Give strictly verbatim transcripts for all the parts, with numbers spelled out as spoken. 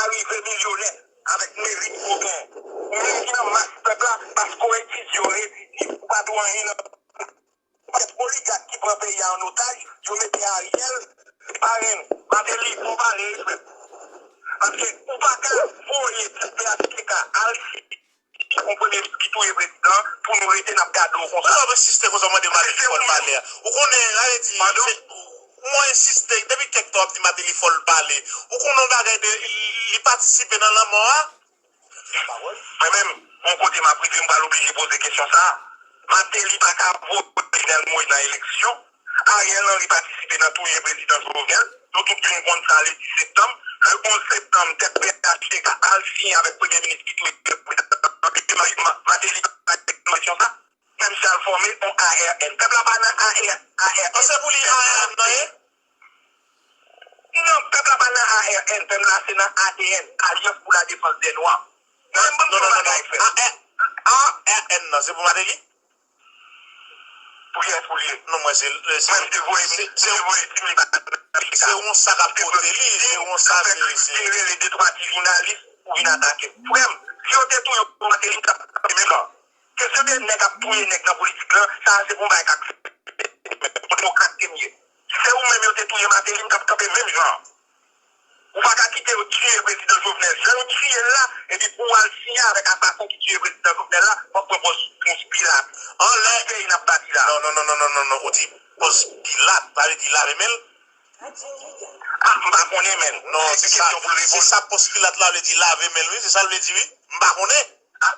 ka rive milyonè avèk merit ke w gen. Ou menm ki nan mas pèp la, paske w etidye, w redi, ou pa dwe anyen nan. Kèk oligak ki pran peyi a an otaj, yo mete Ariel, parenn, Martelly, fò w pale, frè m. Paske ou pa ka voye tèt P H T K al si yon premye minis ki touye prezidan pou nou rete n ap gade w konsa. Poukisa w ap ensiste konsa w mande Martelly fò l pale a? Ou konnen, sa vle di, se, mwen ensiste, depi kèk tan w ap di Martelly fò l pale. Ou konnen yon bagay de, li patisipe nan lanmò a? Mwen menm, yon kote m ap rive, m pral oblije poze kesyon sa a. Martelly pa ka voye Jovenel Moïse nan eleksyon. Ariel Henry patisipe nan touye prezidan Jovenel. Nou tout vin konn sa le dis septanm. Le onz septanm, tèt P H T K al siyen avèk premye minis ki touye prezidan. Epi Ma- Ma- Martelly pa nan eleksyon sa. Menm si al fòme yon A R N. Pèp la pa nan A R N. An, se pou li A R N nan ye? Non, pèp la pa nan A R N. Pèp la se nan A D N. Alyans pour la Défense des Noirs. Mwen menm ban m di yon bagay, frè. A R N nan, se pou Martelly? Pou kiyès pou li ye? Non, mwen se, se, se, se yon sa k ap pote li, se yon sa, se, se. Te rele de twa ti jounalis pou vin atake m. Frè m, si yo te touye Martelly, m t ap kanpe menm jan. Kesyon de nèg ap touye nèg nan politik lan, sa a se pou m bay kak demokrat ke m ye. Si se ou menm yo te touye Martelly, m t ap kanpe menm jan an. Ou pa ka kite yo tiye prezidan Jovenel. Jan yo tiye l la, epi pou w al siyen avèk asasen ki tiye prezidan Jovenel la, w ap pran pòz Pons Pilat. Anlè peyi n ap bati la. Non, non, non, non, non, non, non. Ou di Pons Pilat, sa vle di lave men l? Ah, m pa konnen, men. Non, se sa. Se sa Pons Pilat la vle di, lave men l, wi, se sa l vle di, wi. M pa konnen. Ah,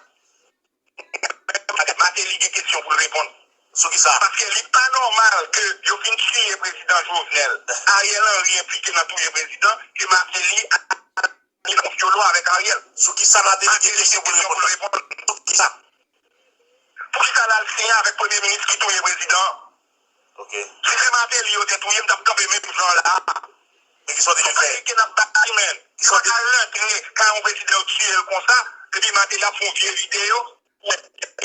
Martelly gen kesyon pou l reponn. Sou ki sa? Paske li pa nòmal ke yo fin tiye prezidan Jovenel. Ariel Henry enplike nan touye prezidan, ke Martelly ale nan fyolo avèk Ariel. Sou ki sa Martelly gen kesyon pou l reponn? Sou ki sa? Poukisa l al siyen avèk premye minis ki touye prezidan an? Ok. Si se Martelly yo te touye, m t ap kanpe menm jan la. Men kisa w te vin fè? Ameriken ap bati, men. Yo pa ka rantre kay yon prezidan, yo tiye l konsa, epi Martelly ap fè yon vye videyo,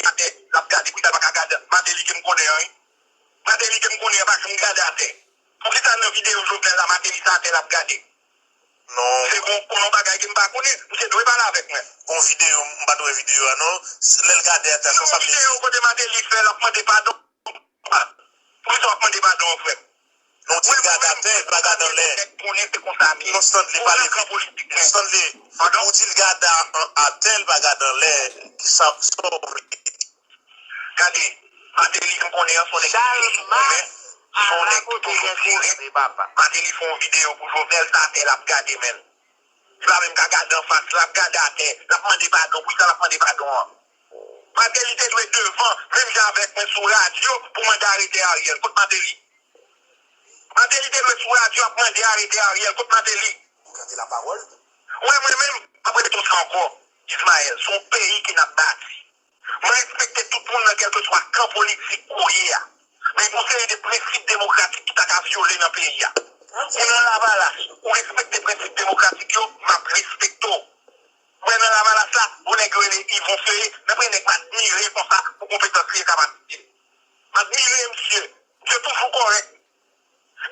atè, l ap gade, pou li pa ka gade. Martelly ke m konnen an, wi. Martelly ke m konnen an pa janm gade atè. Poukisa nan videyo Jovenel la, Martelly se atè l ap gade? Non. Se gon, gon yon bagay ke m pa konnen, misye dwe pale avèk mwen. Gon videyo, m pa t wè videyo a, non. Lè l gade atè, se yon videyo kote Martelly fè, l ap mande padon. Poukisa w ap mande padon, frè m? Non, di l gade atè, l pa gade anlè. Non, Stanley, pa leve. Non, Stanley, ou di l gade a- an- atè, l pa gade anlè. Sa, sa w vle? Gade, Martelly, m konnen an, se yon nèg ki toujou goumen, se yon nèg ki toujou dirèk. Martelly fè yon videyo pou Jovenel, sa atè l ap gade, men. Li pa menm ka gade anfas, l ap gade atè, l ap mande padon. Poukisa l ap mande padon an? Martelly te dwe devan, menm jan avèk mwen sou radyo, pou mande arete Ariel. Kot Martelly? Martelly te dwe sou radyo ap mande arete Ariel. Kot Martelly? Ou gade lapawòl? Ou wè mwen menm, m ap repete w sa ankò, Ismaël, se yon peyi ke n ap bati. Mwen respekte tout moun nan kèlkeswa kan politik ou ye a. Men gen yon seri de prensip demokratik ki pa ka vyole nan peyi a. Ou nan Lavalas, ou respekte prensip demokratik yo, m ap respekte w. Ou wè nan Lavalas la, gon nèg yo rele Yvon Ferré, men premye nèg m admire konsa pou konpetans li e kapasite l. M admire misye. Misye toujou kòrèk.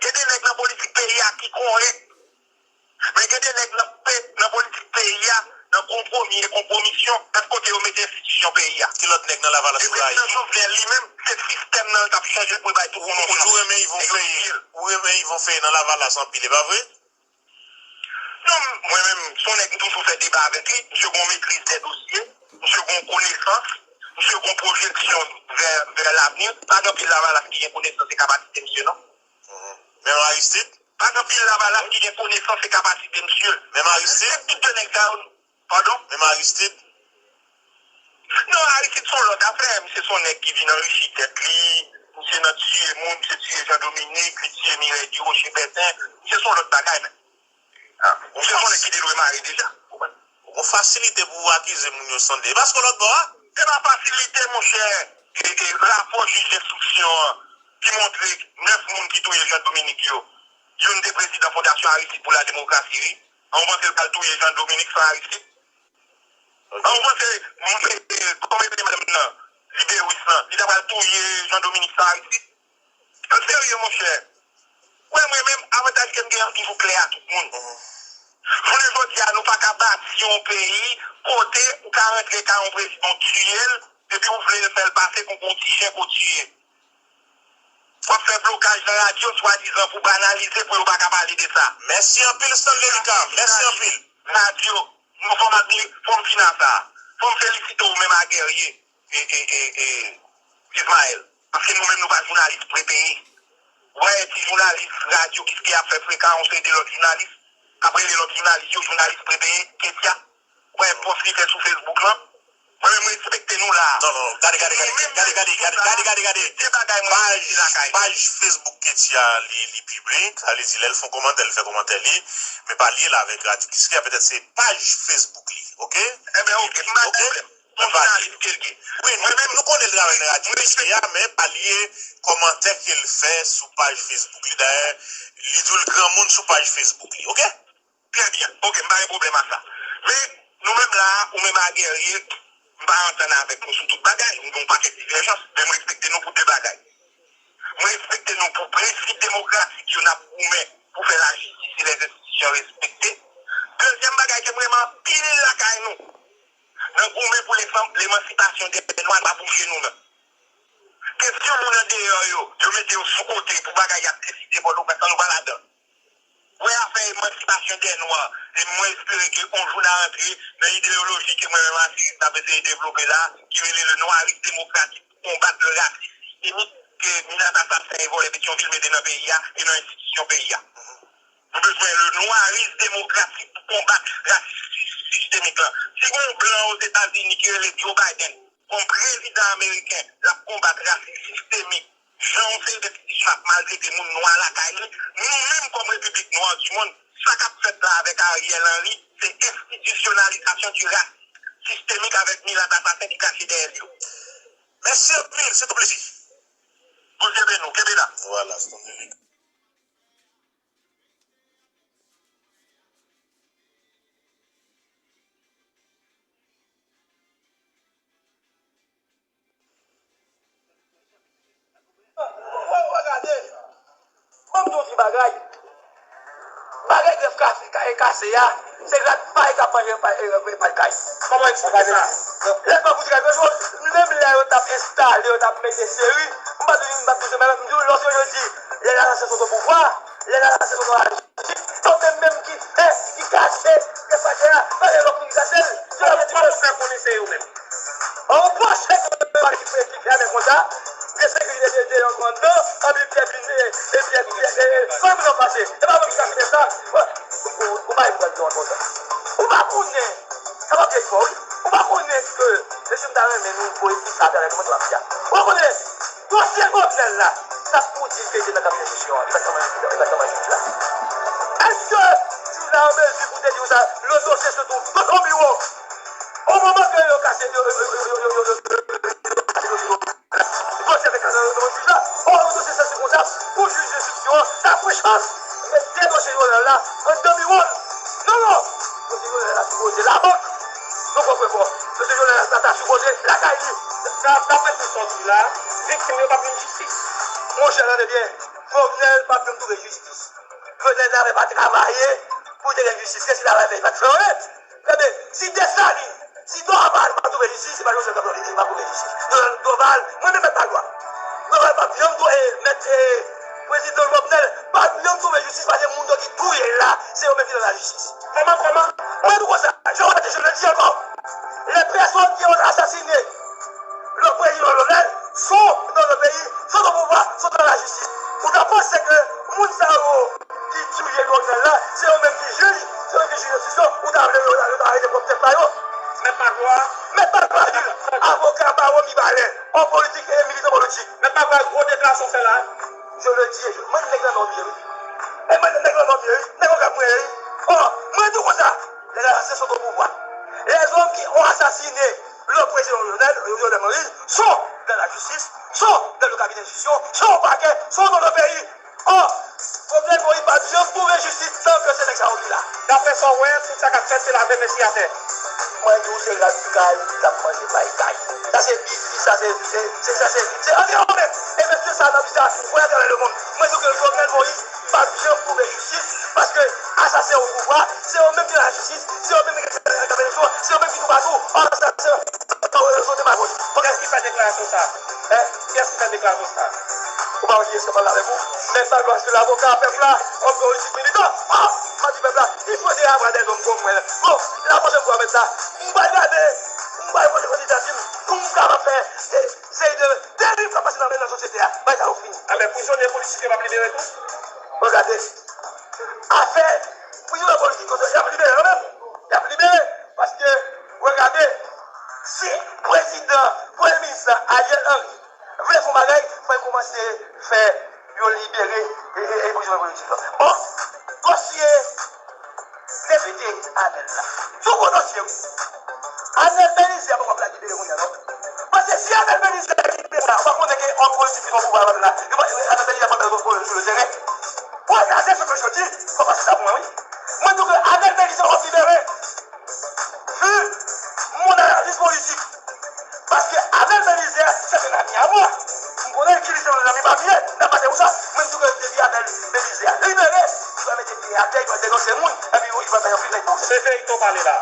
Gen de nèg nan politik peyi a ki kòrèk. Men gen de nèg nan pe- nan politik peyi a, nan konpwomi e konpwomisyon, gad kote yo mete enstitisyon peyi a. Ki lòt nèg nan Lavalas ou rayi? E prezidan Jovenel li menm, se sistèm nan l t ap chanje pou l bay tout moun yon chans. Ou di w renmen Yvon Ferré, ou renmen Yvon Ferré nan Lavalas anpil, e pa vre? Non, mwen menm, se yon nèg m toujou fè deba avèk li. Misye gen yon metriz dè dosye, misye gen yon konesans, misye gen yon pwojeksyon vè, vè lavni. Pa gen anpil Lavalas ki gen konesans e kapasite misye, non. Mhm. Menm Aristide? Pa gen anpil Lavalas ki gen konesans e kapasite misye. Menm Aristide? Se tout de nèg sa yo. Padon? Menm Aristide? Non, Aristide se yon lòt afè. Misye se yon nèg ki vin anrichi tèt li. Misye nan tiye moun, misye tiye Jean Dominique, li tiye Mireille Durocher Bertin. Misye se yon lòt bagay, men. Ah, misye se yon nèg ki te dwe mare deja. Ou konprann? Ou gon fasilite pou w akize moun yo, Stanley. E pa se yon lòt bò a? Se pa fasilite, monchè. E, e rapò jij enstriksyon an ki montre nèf moun ki touye Jean Dominique yo, youn te prezidan Fondasyon Aristide pour la Démocratie, wi. An, ou panse l pral touye Jean Dominique san Aristide? Ok. An, ou panse, m, e, e, kòm e madanm nan, Libéris lan, li ta pral touye Jean Dominique san Aristide? An serye, monchè. Wè, mwen menm, avantaj ke m gen an toujou klè a tout moun. Mhm. Jounen jodi a, nou pa ka bati yon peyi kote ou ka rantre kay yon prezidan, w tiye l, epi ou vle l fè l pase kon, kon ti chen ke w tiye. W ap fè blokaj nan radyo, swadizan pou banalize, pou yo pa ka pale de sa. Mèsi anpil, Stanley Lucas. Mèsi anpil. Radyo, nou fò m ap di, fò m fin a sa. Fò m felisite ou menm a Guerrier e, e, e, e, Ismaël. Paske nou menm nou pa jounalis prepeye. Ou wè ti jounalis radyo ki, ki ap fè frekan yon seri de lòt jounalis, k ap rele lòt jounalis yo jounalis prepeye, Ketia. Ou wè pòs li fè sou Facebook lan. Mwen menm respekte nou la. Non, non, non. Gade, gade, gade, gade, gade, gade, gade, gade, gade. De bagay mwen respekte lakay. Paj Facebook Ketia li, li piblik. Sa vle di, lè l fè yon kòmantè, l fè kòmantè li. Men pa lye l avèk radyo Kiskeya, petèt se paj Facebook li. Oke? Ebyen, oke. M pa gen pwoblèm. Yon jounalis ke l ye. Wi, nou, nou konnen l travay nan radyo Kiskeya, men pa lye kòmantè ke l fè sou paj Facebook li. Dayè, li di w l granmoun sou paj Facebook li, oke? Trè byen. Oke, m pa gen pwoblèm ak sa. Men, nou menm la, ou menm a Guerrier, m pa antann avèk nou sou tout bagay. Nou gen yon pakèt divèjans, men m respekte nou pou de bagay. Mwen respekte nou pou prensip demokratik yo n ap goumen pou fè lajistis e lèzenstitisyon respekte. Dezyèm bagay ke m renmen anpil lakay nou, nan goumen pou lesan-, lemansipasyon dè nwa, n pa bouje nou menm. Kesyon moun andeyò yo, yo mete yo sou kote pou bagay y ap deside Pòtoprens lan, nou pa ladan. Wè afè emansipasyon dè nwa, e mwen espere ke yon jou n a rantre nan ideyoloji ke mwen menm Asiris n ap eseye devlope la, ki rele le noirisme démocratique pour combattre le racisme systémique ke milat asasen e vòlè Petyonvil mete nan peyi a e nan enstitisyon peyi a. Nou bezwen le noirisme démocratique pou konbat rasis sistemik lan. Si gen yon blan Ozetazini ki rele Joe Biden kòm prezidan ameriken, l ap konbat rasis sistemik, jan yon seri de ti chen ap maltrete moun nwa lakay li, nou menm kòm Repiblik Nwa di Mond, sa k ap fèt la avèk Ariel Henry, se enstitisyonalizasyon di rasis sistemik avèk milat asasen ki kache dèyè l yo. Mèsi anpil, se tou plezi. Bondye beni w, kenbe la. Vwala, Stanley. Bon, bon, gade. Ban m di w ti bagay. Bagay grèf ka, ka, kase a, se rat pa e k ap manje pa, e, e, pa kay. Kòman eksplike sa? Lè pa pou di kèlke choz, menm lè yo t ap enstale, yo t ap mete seri, m pa di, m pa di, men m di w, lòske yo di, lè la se sou pouvwa, lè la se sou Yo menm menm ki fè, ki kache, ke sa fè a, pa gen lòt moun ki kache l. Yo la di kòman fè konnen se yo menm? An pòche ke pa ki fè ki fèmen konsa, ke sekirite de de yon anndan, anpi pyè vin e pyè pyè e fanm nan pase. E pa mwen ki kache sa. Ou pa yon pwòl de yon konsa. Ou pa konnen, sa pa vye fò wi. Ou pa konnen ke mesye m ta renmen nou voye tout sa atè la, kòman sa va fè a. Ou pa konnen Dosye Jovenel la, sa pou di ke te nan kabinè jistis yo, li pa t ka manje, li pa t ka manje jij la. Èske jij la an mezi pou te di w sa, le dosye se twouve nan son biwo? O moman ke yo kase, yo, yo kase dosye yo, dosye se sou konsa, pou jij enstriksyon an, ta fè chans, mete dosye Jovenel la anndan biwo l. Non, non, dosye Jovenel la sipoze labank. Nou konprann fò. Mesye Jovenel la ta, ta sipoze lakay li. Dap-, daprè tout sa w di la, viktim yo p ap jwenn jistis. Monchè, tande byen. Jovenel p ap janm twouve jistis. Jovenel ta pa travay pou te gen jistis. Se si travay fè, li pa t fè anyen. Tande, si Desalin, si Dorval pa twouve jistis, se pa Joseph Jovenel ki pa twouve jistis. Dorval, mwen menm mèt Palwa. Dorval p ap janm twouve, mèt, eh, prezidan Jovenel p ap janm twouve jistis, paske moun yo ki touye l la, se yo menm ki nan lajistis. Kòman, kòman? Mwen di w konsa, je répète, je le dis encore, les personnes qui ont assassiné le président Jovenel sont dans le pays, sont au pouvoir, sont dans la justice. Ou ta panse ke moun sa yo ki tiye Jovenel la, se yo menm ki jij, se yo menm ki jij enstriksyon, ou ta vle yo, yo ta arete pwòp tèt pa yo? Mèt Magloire. Mèt Magloire, avoka bawo Mibalè, òm politik e militan politik. Mèt Magloire, gwo deklarasyon w fè la. Je le dis, mwen nèg nan nòm ye wi. E mwen nèg nan nòm ye wi. Nèg okap mwen ye wi. Ò, mwen di w konsa, les assassins sont au pouvoir. Les hommes qui ont assassiné le président Jovenel, Jovenel Moïse, sont dans la justice, sont dans le cabinet d'instruction, sont au parquet, sont dans le pays. Ò, Jovenel Moïse p ap janm twouve jistis tan ke se nèg sa yo ki la. Daprè sa w wè, tout sa k ap fèt, se lave men sou atè. Mwen di w, se rat kay ki t ap manje pay kay. Sa se bifis, sa se, se, se, sa se, se andeyò menm. E mesye sa n ap di sa, voye atravè lemonn. Mwen di w ke Jovenel Moïse, p ap janm twouve jistis, paske asasen yo o pouvwa, se yo menm ki nan lajistis, se yo menm ki nan lajistis, se yo menm ki toupatou, ann asasen, fò yo sote pa vòt. Kiyès ki fè deklarasyon sa? Hein? Kiyès ki fè deklarasyon sa? Ou pa wè kiyès k ap pale avèk ou? Mèt Balbas, lavoka pèp la, òm politik militan. Ah! M ap di pèp la, il faut des bras des hommes comme mwen. Bon, la pwochèn fwa mèt la, m pral gade, m pral vote kandidati m pou m kapab fè, eh, seri de deriv k ap pase nan, nan sosyete a. Bagay sa yo fini. Anben, prizonye politik yo p ap libere tou? Regade. Afè prizonye politik yo, y ap libere kanmenm. Y ap libere. Paske, regade, si prezidan, premye minis la, Ariel Henry, vle fè yon bagay, fò l kòmanse fè yo libere, e, e, e prizonye politik yo. Bon, dosye depite Anèl la. Se yon gwo dosye, wi. Anèl Belizaire poko ap libere kounye a, non. Paske si Anèl Belizaire libere la, ou pa konnen ke òm politik ki nan pouvwa la, yo pa, Anèl Belizaire pa bezwen pwoblèm sou le teren. Pou al gade sa ke je dis, fò pase sa pou mwen, wi. Mwen di w ke Anèl Belizaire ap libere. Vu mon analyse politique. Paske Anèl Belizaire, se te zanmi a mwen. M konnen ki li se yon zanmi pa m ye, n ap pase pou sa. Mwen, m tou ke depi Anèl Belizaire libere, li va mete pye atè, li va denonse moun, epi li va fè yon fil nèg pwosè. Se verite w pale la.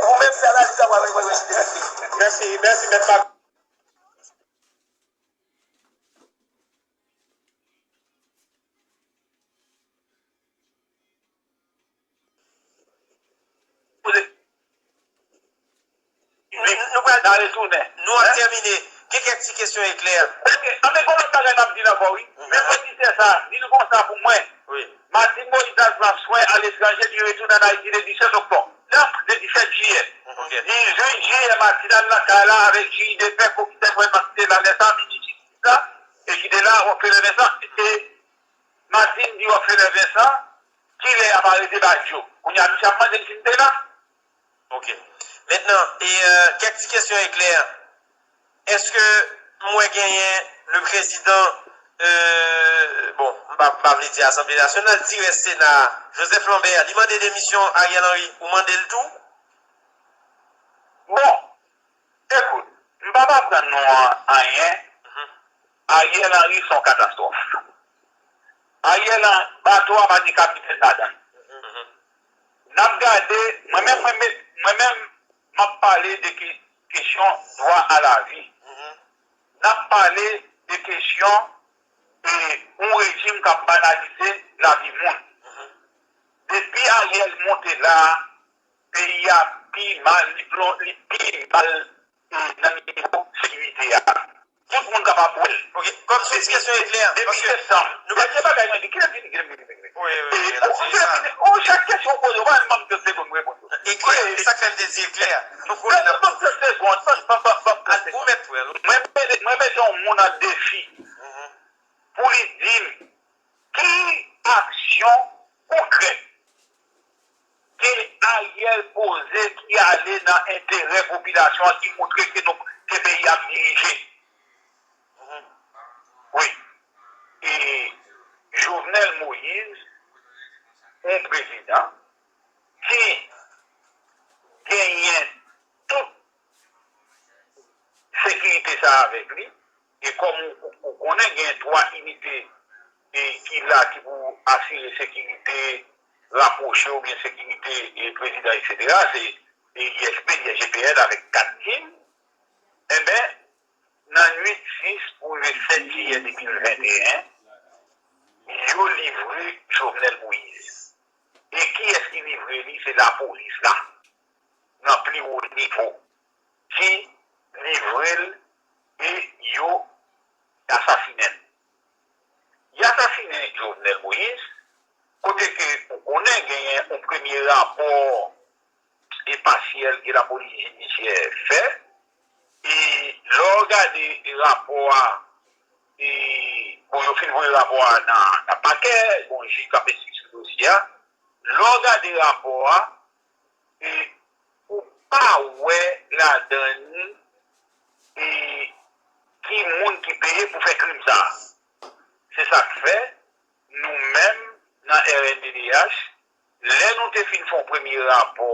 Ou menm fè analiz la, w a, w a, w a, w a, Mèsi, mèsi, mèt Fab. Nou, nou pral, n a retounen. Nou ap tèmine. Gen kèk ti kesyon eklè. Anben, gon lòt bagay m ap di l ankò, wi. Men oditè sa, di l konsa pou mwen. Martine Moïse al pran swen aletranje, li retounen ann Ayiti le disèt oktòb. Non, le disèt jiyè. Dizuit jiyè, Martine al lakay la avèk jiri de pè, komisè gouvènman ki te la lè sa, minis jistis la, e ki te la, w ap fè lè sa. E Martine di w ap fè lè sa, kilè y ap arete Badio? Kounye a, misye ap mande m si m te la. Ok. Mentnan, e, euh, kèk ti kesyon eklè. Èske m wè genyen le prezidan, euh, bon, m pa, m pa vle di Asanble Nasyonal, dirè Sena, Joseph Lambert, li mande demisyon Ariel Henry, ou mande l tou? Bon, ekout, m pa p aprann nou an, anyen. Ariel Henry se yon katastwòf. Ariel, bato a pa gen kapitèn ladan l. N ap gade, mwen menm, mwen menm, mwen menm, m ap pale de ke-, kesyon dwa a lavi. N ap pale de kesyon, e, yon rejim k ap banalize lavi moun. Depi Ariel monte la, peyi a pi mal, li plon-, li pi mal, e, nan nivo sekirite a. Tout moun kapab wè l. Ok, kòm sou kesyon eklè, depi septanm. Nou pa gen bagay mwen di, kilè fini, kilè fini, fini. Wi, wi, wi, l ap di sa. Ou chak kesyon w poze, ou pa menm trant segonn pou reponn yo. Eklè, se sa k fè m te di eklè. Nou konnen n ap. Ban m trant segonn, ban m, ban m, ban m, ban m trant segonn. Ou mèt wè l. Mwen mete, mwen mete yon moun an defi pou li di m ki aksyon konkrèt ke Ariel poze ki ale nan enterè popilasyon an, ki montre ke nou, ke peyi a ap dirije. Wi. E Jovenel Moïse, yon prezidan ki genyen tout sekirite sa avèk li, e kòm ou, ou, ou konnen gen twa inite, e, ki la ki pou asire sekirite rapwoche oubyen sekirite, e, prezidan, etsetera, se, e, I S P, I S G P N avèk kat tim, enben, nan nuit sis pou rive sèt jiyè de mil venteyen, yo livre Jovenel Moïse. E kiyès ki livre li? Se lapolis la, nan pli wo nivo, ki livre l e yo asasinen l. Y asasinen Jovenel Moïse, kote ke ou konnen genyen yon premye rapò e pasyèl ke lapolis jidisyè fè. E lè w gade rapò a, e, bon, yo fin voye rapò a nan, nan pakè, gon jij k ap enstwi sou dosye a. Lè w gade rapò a, e, ou pa wè ladan l, e, ki moun ki peye pou fè krim sa a. Se sa k fè, nou menm, nan R N D D H, lè nou te fin fè yon premye rapò,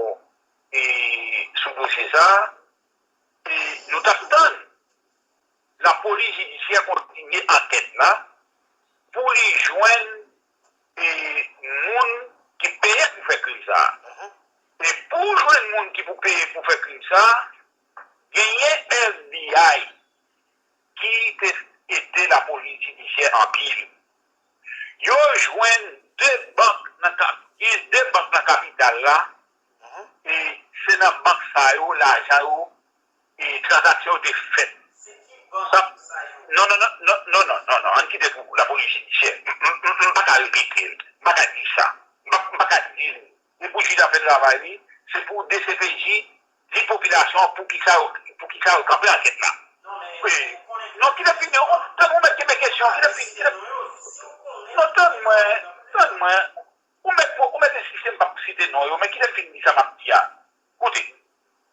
e, sou dosye sa a, e, nou t ap tann lapolis jidisyè kontinye ankèt la pou jwenn e moun ki peye pou fè krim sa a. E pou jwenn moun ki pou peye pou fè krim sa a, genyen F B I ki te ede lapolis jidisyè anpil. Yo jwenn de bank nan kap, gen de bank nan kapital la, e se nan bank sa yo lajan yo e tranzaksyon yo te fèt. Non, non, non, non, non, non, non, non, ann kite pou lapolis jidisyè. M, m, m, m pa ka repete l, m pa ka di sa. M pa, m pa ka di l. Se pou jij la fè travay li, se pou D C P J di popilasyon an poukisa yo, poukisa yo kanpe ankèt la. E, non, kite fini, tann mwen mèt kenbe kesyon, kite fini, kite, non, tann mwen, tann mwen, ou mèt, ou mèt ensiste m p ap site non yo, men kite fini di sa m ap di a. Koute,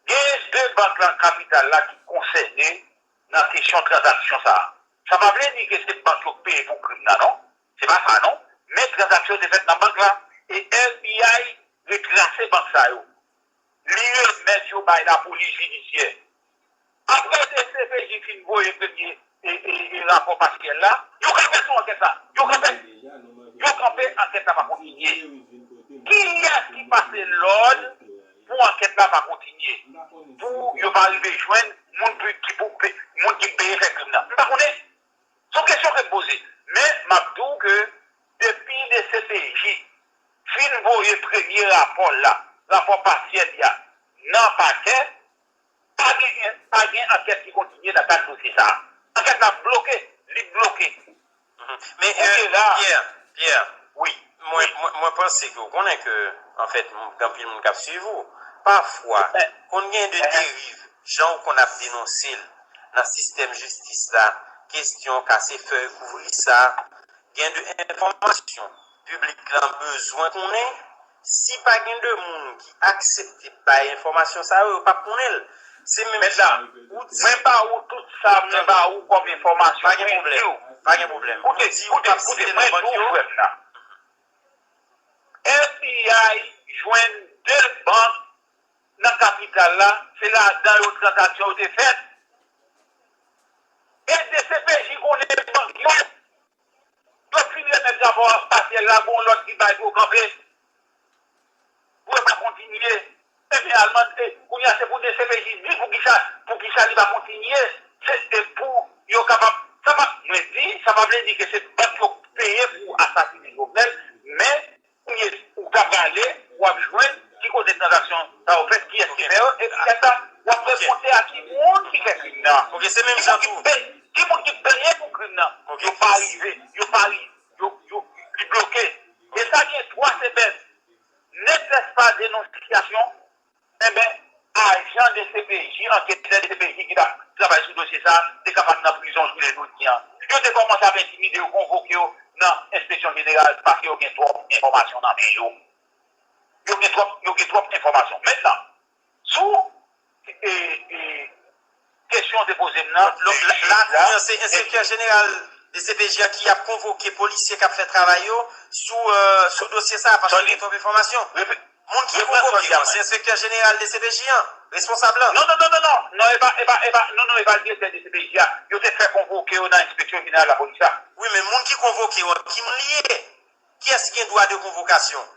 gen de bank nan kapital la ki konsène nan kesyon tranzaksyon sa a. Sa pa vle di ke se bank yo k peye pou krim nan, non. Se pa sa, non. Men tranzaksyon te fèt nan bank la, e F B I retrase bank sa yo. Li remèt yo bay lapolis jidisyè. Apre D C P J fin voye premye e, e, e rapò pasyèl la, yo kanpe sou ankèt la. Yo kanpe. Yo kanpe, ankèt la pa kontinye. Kiyès ki pase lòd pou ankèt la pa kontinye? Pou yo pa rive jwenn moun ki pou, moun ki peye fè krim nan. M pa konnen. Se yon kesyon ke m poze. Men, m ap di w ke depi D C P J fin voye premye rapò l la, rapò pasyèl li a, nan pakè, pa gen, pa gen ankèt ki kontinye nan kad dosye sa a. Ankèt la bloke, li bloke. Men, euh, Pierre, Pierre, wi, mwen, mwen, mwen panse ke w konnen ke, anfèt, gen anpil moun k ap swiv ou. Pafwa, konn gen de deriv, jan w konn ap denonse l nan sistèm jistis la, kesyon kase fèy, kouvri sa, gen de enfòmasyon piblik lan bezwen konnen, si pa gen de moun ki aksepte bay enfòmasyon sa yo, yo p ap konnen l. Se menm jan ou di. Mwen ba ou tout sa, mwen ba ou kòm enfòmasyon. Pa gen pwoblèm. Pa gen pwoblèm. Koute, koute, koute, mwen di w, frè m nan. F B I jwenn de bank nan kapital la, se ladan yo tranzaksyon yo te fèt. E D C P J konnen bank yo. Yo fin remèt rapò pasyèl la, gon lòt ki bay pou yo kanpe. Pou yo pa kontinye. Ebyen, al mande, kounye a se pou D C P J di poukisa, poukisa li pa kontinye. Se, se pou yo kapab, sa pa, mwen di, sa pa vle di ke se bank yo peye pou asasinen Jovenel, men kounye ou ta prale, w ap jwenn ki kote tranzaksyon sa yo fèt, kiyès ki fè yo, epi lè sa, w ap remonte a ki moun ki fè krim nan. Ok, se menm jan tou. Ki moun ki peye pou krim nan? Yo pa rive, yo pa rive, yo, yo, li bloke. E sa gen twa semèn, ne serait-ce pas denonsyasyon, enben, ajan D C P J, anketè D C P J ki t ap travay sou dosye sa a, te kapab nan prizon jounen jodi a. Yo te kòmanse ap entimide yo, konvoke yo nan enspeksyon jeneral paske yo gen twòp enfòmasyon nan men yo. Yo gen twòp, yo gen twòp enfòmasyon. Mentnan, sou, e, e, kesyon w te poze m nan, la, la, se enspektè jeneral D C P J a ki ap konvoke polisye k ap fè travay yo sou, euh, sou dosye sa a, paske yo gen twòp enfòmasyon. Moun ki konvoke yo, se enspektè jeneral D C P J an, responsab lan. Non, non, non, non, non. Non, e pa, e pa, e pa, non, non, e pa direktè D C P J a. Yo te fè konvoke yo nan enspeksyon jeneral lapolis la. Wi, men moun ki konvoke yo an, ki moun li ye? Kiyès ki gen dwa de konvokasyon?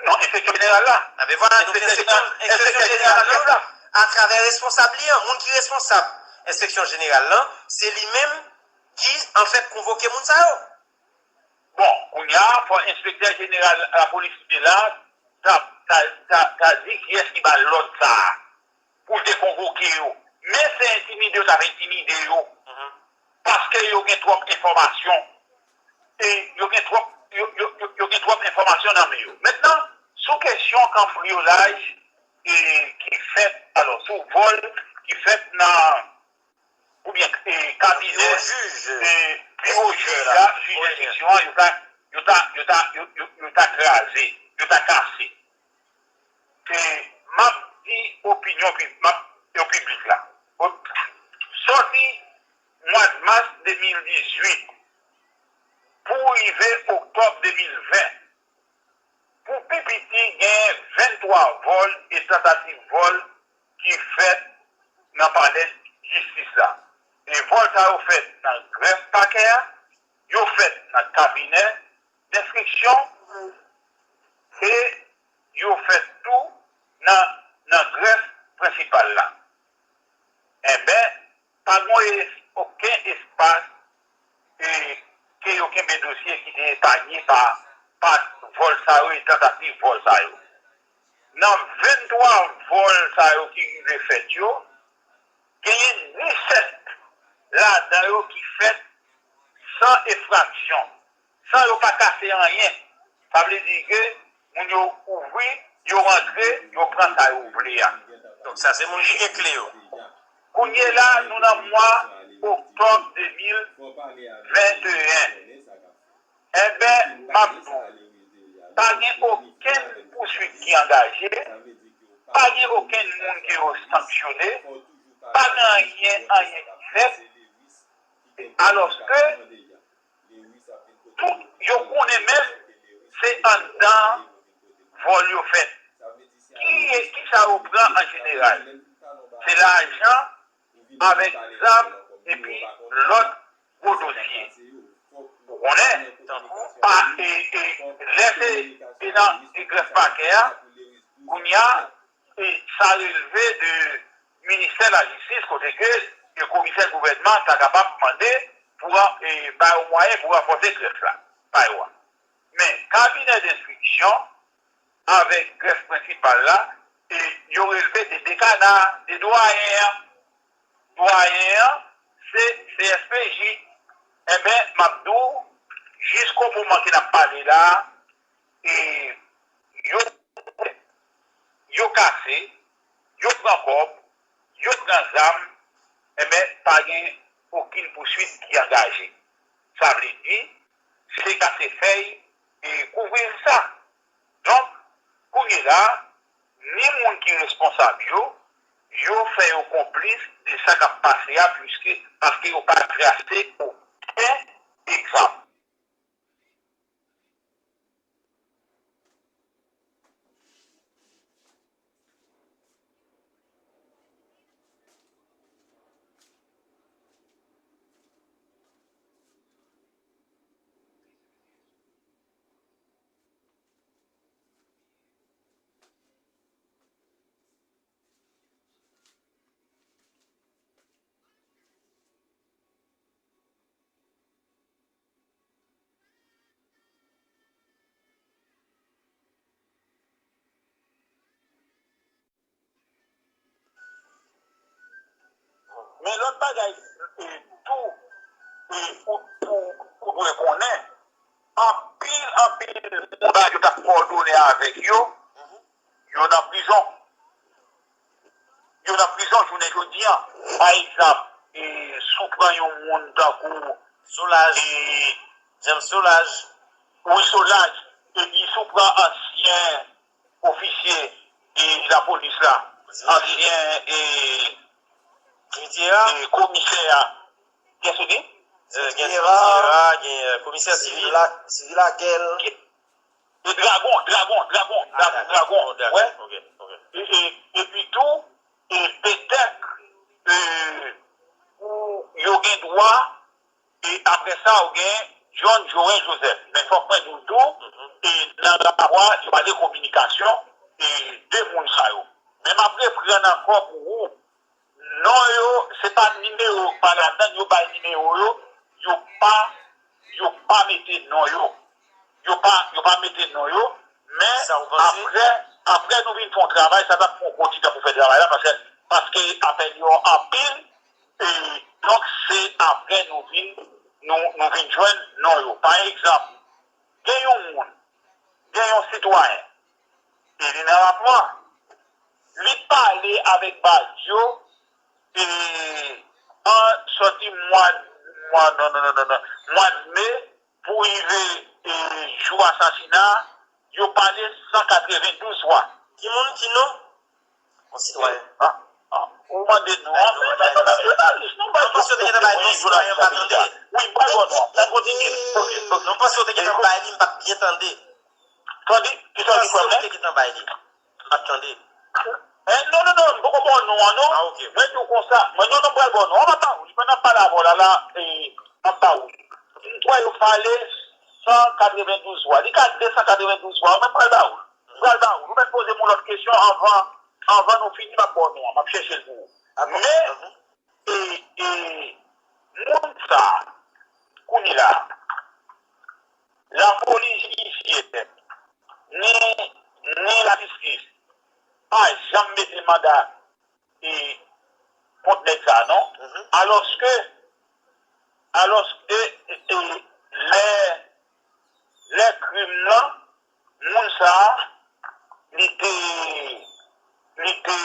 Non, enspeksyon jeneral la. Enben vwala, donk enspeksyon, enspeksyon jeneral la, atravè responsab li an, moun ki responsab enspeksyon jeneral lan, se li menm ki, anfèt, konvoke moun sa yo. Bon, kounye a, fò enspektè jeneral lapolis ki te la ta, ta, ta, ta di kiyès ki ba l lòd sa a pou l te konvoke yo. Men se entimide yo t ap entimide yo. Paske yo gen twòp enfòmasyon. E yo gen twòp, yo, yo, yo, yo gen twòp enfòmasyon nan men yo. Mentnan, sou kesyon kanbriyolaj e ki fèt, alò, sou vòl ki fèt nan, oubyen, e, kabinè, biwo jij, e, biwo jij la, jij enstriksyon an, yo ta, yo ta, yo ta, yo, yo, yo ta kraze, yo ta kase. E m ap di opinyon pib-, m ap, yo piblik la. Sòti mwa mas de mil dizuit pou rive oktòb de mil ven, pou pi piti gen venntwa vòl e tantativ vòl ki fèt nan palè jistis la. E vòl sa yo fèt nan grèf pakè a, yo fèt nan kabinè denstriksyon e yo fèt tou nan, nan grèf prensipal la. Enben, pa gen es-, okenn espas e ke yo kenbe dosye ki te epanye pa, pa vòl sa yo e tantativ vòl sa yo. Nan venntwa vòl sa yo ki rive fèt yo, genyen disèt ladan yo ki fèt san enfraksyon, san yo pa kase anyen. Sa vle di ke moun yo ouvri, yo rantre, yo pran sa yo vle a. Donk, sa se moun ki gen kle yo. Kounye la, nou nan mwa oktòb de mil venteyen. Enben, m ap di w, pa gen okenn pouswit ki angaje, pa gen okenn moun ke yo sanksyone, pa gen anyen, anyen ki fèt, alòske tout yo konnen menm se anndan vòl yo fèt. Ki, kisa yo pran an jeneral? Se lajan avèk zam epi lòt gwo dosye. Ou konnen, tankou pa, e, e, lè se, se nan, e, grèf pakè a, kounye a, e, sa relve de ministè lajistis, kote ke, e, komisè gouvènman ta kapab mande pou, e, ba yo mwayen pou ranfòse grèf la, ba yo a. Men, kabinè denstriksyon, avèk grèf prensipal la, e yo relve de dekana, de dwayen an. Dwayen an, se C S P J. Enben, m ap di w, jisko moman ke n ap pale la, e yo, yo kase, yo pran kòb, yo pran zam, enben, pa gen okenn pouswit ki angaje. Sa vle di, se kase fèy e kouvri sa. Donk, kounye la, ni moun ki responsab yo, yo fè yo konplis de sa k ap pase a, pliske, paske yo pa trase okenn egzanp. Men lòt bagay, e, tou, e, ou, ou, ou dwe konnen, anpil, anpil moun yo t ap kowòdone avèk yo, yo nan prizon. Yo nan prizon jounen jodi a. Pa egzanp, e, si w pran yon moun tankou Solaj, e, James Solaj, Wi, Solaj, epi si w pran ansyen ofisye, e, lapolis la, ansyen, e, Gutiera, e, komisè a, gen sou li? Gen Gutiera, gen, e, komisè Sivil, Sivil Lakel. E Dragon, Dragon, Dragon, Dragon, Dragon, wè. E, e, epi tou, e petèt, e, pou yo gen dwa, e apre sa, ou gen John Joel Joseph. Men fòk mwen di w tou, e nan rapò a, yo pale kominikasyon, e de moun sa yo. Men m ap reprann ankò pou ou, non yo, se pa nimewo k pa ladan, yo bay nimewo yo, yo pa, yo pa mete non yo. Yo pa, yo pa mete non yo, men apre, apre nou vin fè yon travay, sa t ap pran yon bon ti tan pou fè travay la, paske, paske apèl yo anpil, e donk se apre nou vin, nou, nou vin jwenn non yo. Pa egzanp, gen yon moun, gen yon sitwayen, e li nan rapò a, li pale avèk Badio, e an sòti mwa, mwa, non, non, non, non, non, mwa de me, pou rive, e, jou asasina, yo pale san katrevendouz fwa. Ki moun, ki non? Yon sitwayen. A, a, ou mande non an, men, men, men, jounalis, non, bay non. Wi, bay non an, bay non an. Oke, oke. Non, m panse w te gentan bay li, m pa t byen tande. Tande, ki tande, frè mwen? M panse w te gentan bay li. M pa t tande. Eh, non, non, non, m poko ba w non an, non. A, oke. Mwen di w konsa, mwen, non, non, m pral ba w non an, m ap ba ou li, pandan m pale avè w la, la, e, m ap ba ou li. M kwè yo pale san katrevendouz fwa. Li ka de san katrevendouz fwa, ou menm pral ba ou. Pral ba ou. Ou mèt poze m yon lòt kesyon anvan, anvan nou fini, m ap ba w non an. M ap chèche l pou ou. Men, e, e, moun sa, kounye la, lapolis jidisyè, ni, ni lajistis, pa janm mete manda e, kont nèg sa, non? Alòske, alòske, e, e, lè, lè krim nan, moun sa, li te, li te,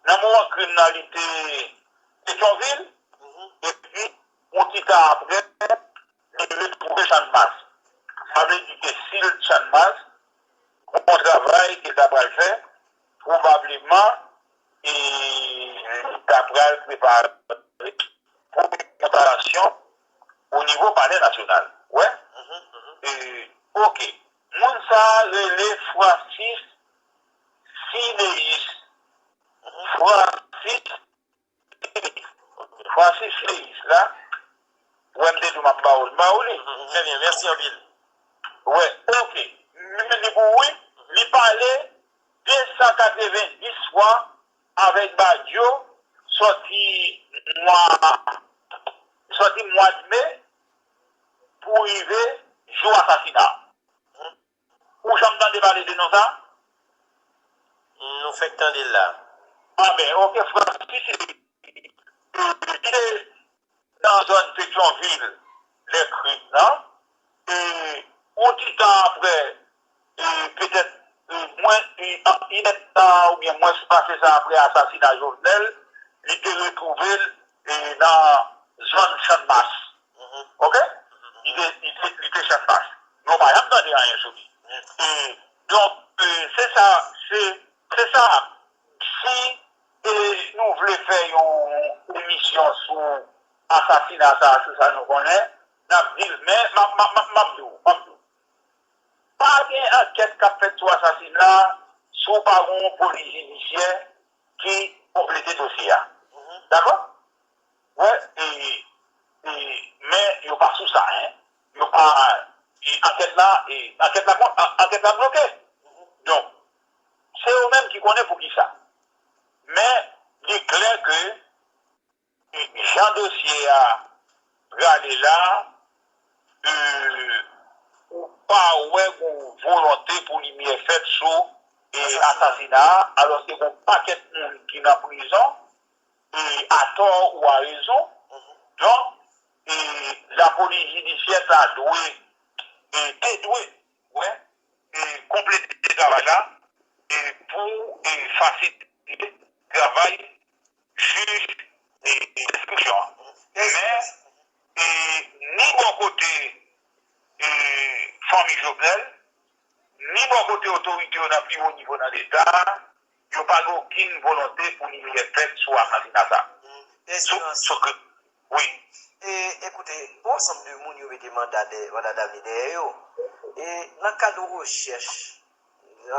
nan moman krim nan, li te Petyonvil, epi, yon ti tan apre, li retwouve Channmas. Sa vle di ke si l Channmas, bon travay ke l ta pral fè, pwobableman, e, li ta pral prepare pou yon konpalasyon o nivo Palè Nasyonal. Wè? E, oke. Moun sa a rele Francis Siléus. Francis Francis Leyis la, wè m te di w m ap ba ou l, m ba ou li. Trè byen, mèsi anpil. Wè, oke. M li pou wi, li pale de san katrevenndis fwa avèk Badio sòti mwa, sòti mwa de me pou rive jou asasina. Ou janm tande pale de non sa? Nou fèk tande l la. Anben, oke, Francis, li te nan zòn Petyonvil lè krim nan. E, yon ti tan apre, e, petèt, e, mwen, e, an, inèdtan oubyen mwens pase sa apre asasina Jovenel, li te retwouve l, e, nan zòn Channmas. Oke? Li te, li te, li te Channmas. Men w pa janm tande anyen sou li. E, donk, e, se sa, se, se sa. Si, e, nou vle fè yon emisyon sou asasina sa, sou sa nou konnen, n ap di l, men m ap, m ap, m ap, m ap di w, m ap di w. Pa gen ankèt k ap fèt sou asasina si w pa gen yon polis jidisyè ki konplete dosye a. Dakò? Wè, e, e, men yo pa sou sa, en. Yo pa, e, ankèt la, e, ankèt la, an- ankèt la bloke. Donk, se yo menm ki konnen poukisa. Men, li klè ke, e, jan dosye a prale la, e, ou pa wè gon volonte pou limyè fèt sou, e, asasina a, alòske gon pakèt moun ki nan prizon, e, atò ou arezon. Donk, e, lapolis jidisyè ta dwe, e, te dwe, wè, e, konplete travay la, e, pou, e, fasilite travay jij, e, enstriksyon an. Men, e, ni bò kote, e, fanmi Jovenel, ni bò kote otorite yo nan pi wo nivo nan Leta, yo pa gen okenn volonte pou limyè fèt sou asasina sa. Sou, sou ke, wi. E, ekoute, gon ansanm de moun yo mete manda dèyè, manda damne dèyè yo. E nan kad rechèch,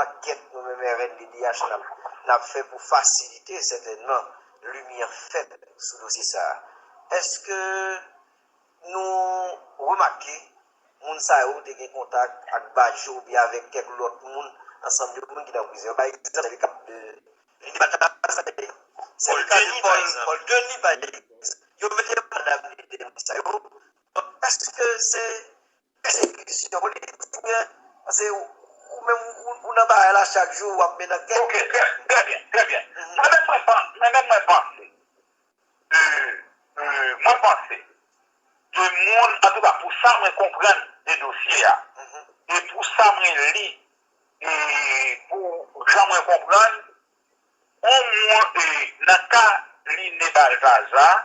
ankèt nou menm R N D D H n ap, n ap fè pou fasilite sètènman limyè fèt sou dosye sa a. Èske nou remake moun sa yo te gen kontak ak Bajo oubyen avèk kèk lòt moun, ansanm de moun ki nan prizon yo. Pa egzanp, se le ka de Lini Baltazar, se le ka de Paul Denis, pa egzanp. Yo mete madanm Lini de moun sa yo. Donk, èske se pèsekisyon politik oubyen, paske ou, ou menm, ou, ou nan bagay la chak jou, w ap mennen ankèt. Oke, trè, trè byen, trè byen. Mwen menm, mwen panse, mwen menm, mwen panse. E, e, mwen panse de moun, antouka, pou sa mwen konprann de dosye a, e pou sa mwen li, e pou jan mwen konprann, on moun, e, nan ka Line Baltazar,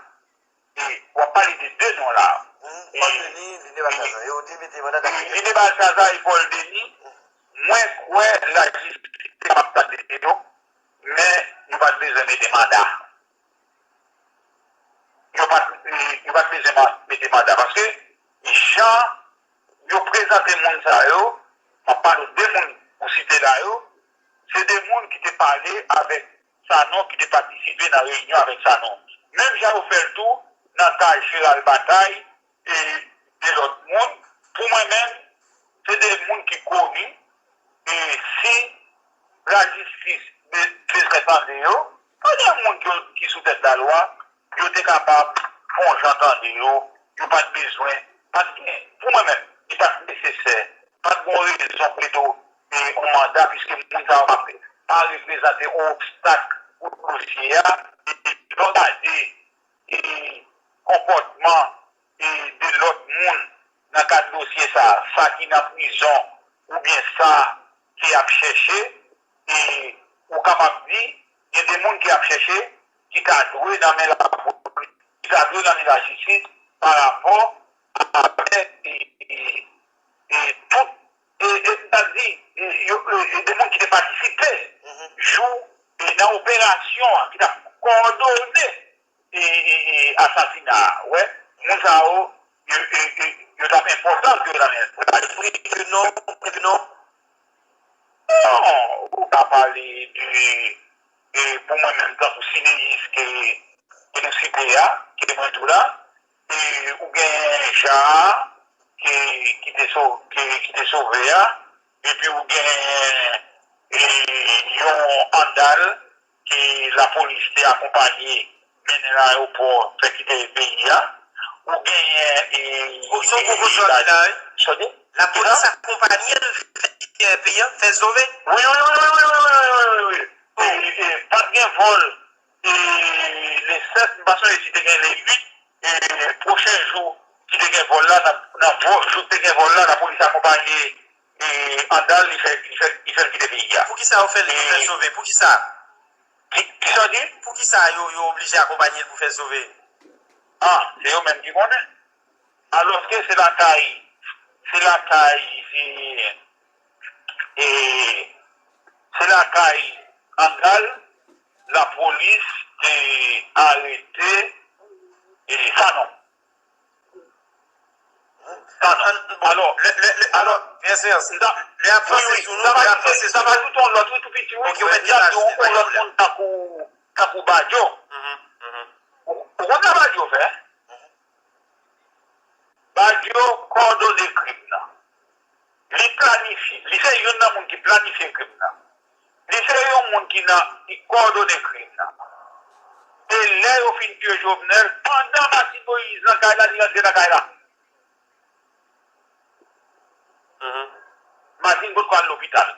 e, w ap pale de de non la. Paul Denis, Line Baltazar, yo te mete manda dapre. Line Baltazar e Paul Denis, mwen kwè lajistis te kapab tande yo, men yo pa t bezwen mete manda. Yo pa t, yo pa t bezwen ma- mete manda, paske jan yo prezante moun sa yo, m ap pale w de moun ou site la yo, se de moun ki te pale avèk Sanon, ki te patisipe nan reyinyon avèk Sanon. Menm jan yo fè l tou nan ka Jeral Batay, e de lòt moun. Pou mwen menm, se de moun ki koni, e si lajistis be- bezwen tande yo, pa gen moun ki, ki sou tèt lalwa, yo te kapab fè yon jan tande yo, yo pa t bezwen, pa t gen, pou mwen menm, li pa t nesesè, pa t gen rezon pou yo te yon manda, piske moun sa yo pa, pa reprezante yon obstak pou dosye a, e lè w gade e konpòtman e de lòt moun nan kad dosye sa a, sa ki nan prizon oubyen sa ke y ap chèche, e ou kapab di, gen de moun ke y ap chèche ki ta dwe nan men lapolis, ki ta dwe nan men lajistis pa rapò avèk e, e, e tout, e, e, sa di, e, yo, e, e de moun ki te patisipe jou e nan operasyon an, ki t ap kowòdone e, e, e, asasina a. Wè, moun sa yo, yo, yo, yo, yo t ap enpòtan ke yo nan men. Ou ka pale de, e, pou mwen menm, tankou Sineyis ke, ke nou site a, ke mwen di w la, e, ou gen Jan, ke, ki te so, ke, ki te sove a, epi ou gen, e, yon Andal, ke lapolis te akonpaye mennen nan ayewopò, fè kite peyi a. Ou genyen, e, o, se yon gwo koze w ap di la, wi. Sa w di? Lapolis akonpaye l fè kite peyi a, fè l sove? Wi, wi, wi, wi, wi, wi, wi, wi, wi. E, e, pa t gen vòl, e, le sèt, m pa sonje si te gen le uit, e, pwochen jou ki te gen vòl la, nan, nan vò- jou ki te gen vòl la, lapolis akonpaye e, Andal, li fè, li fè, li fè l kite peyi a. Poukisa yo fè l, li fè l sove? Poukisa? Ki, ki sa w di? Poukisa yo, yo oblije akonpaye l pou fè l sove? Ah, se yo menm ki konnen. Alòske se lakay, se lakay, e, e, se lakay Andal, lapolis te arete, e, Sanon. Alò, lè, lè, lè, alò, Pè Esperans, lè y ap panse sou nou, lè y ap panse sou nou. Sa va ajoute yon lòt, wi, tou piti, wi. Ok, ou mèt di yon lòt moun tankou, tankou Badio. Ou, ou konn sa Badio fè? Badio kowòdone krim nan. Li planifye. Li se youn nan moun ki planifye krim nan. Li se yon moun ki nan, ki kowòdone krim nan. E lè yo fin tiye Jovenel, pandan Martine Moïse nan kay la, li rantre nan kay la. Martine potko al lopital.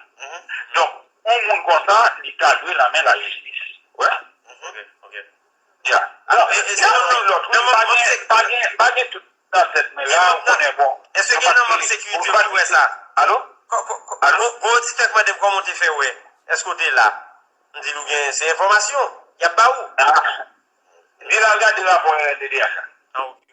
Donk, yon moun konsa, li ta dwe nan men lajistis. Wè. Ok, ok. Ya. Alò, e, e, gen anpil lòt, wi, pa gen, pa gen, pa gen tout nan tèt mwen la, ou konnen, bon. Èske gen nan manm sekirite ou ki wè sa? Alo? Alo? Gon oditè k mande m kòman w te fè wè. Èske w te la? M di l ou gen, se enfòmasyon y ap ba ou. Di l al gade rapò R T D H la. Ah, ok.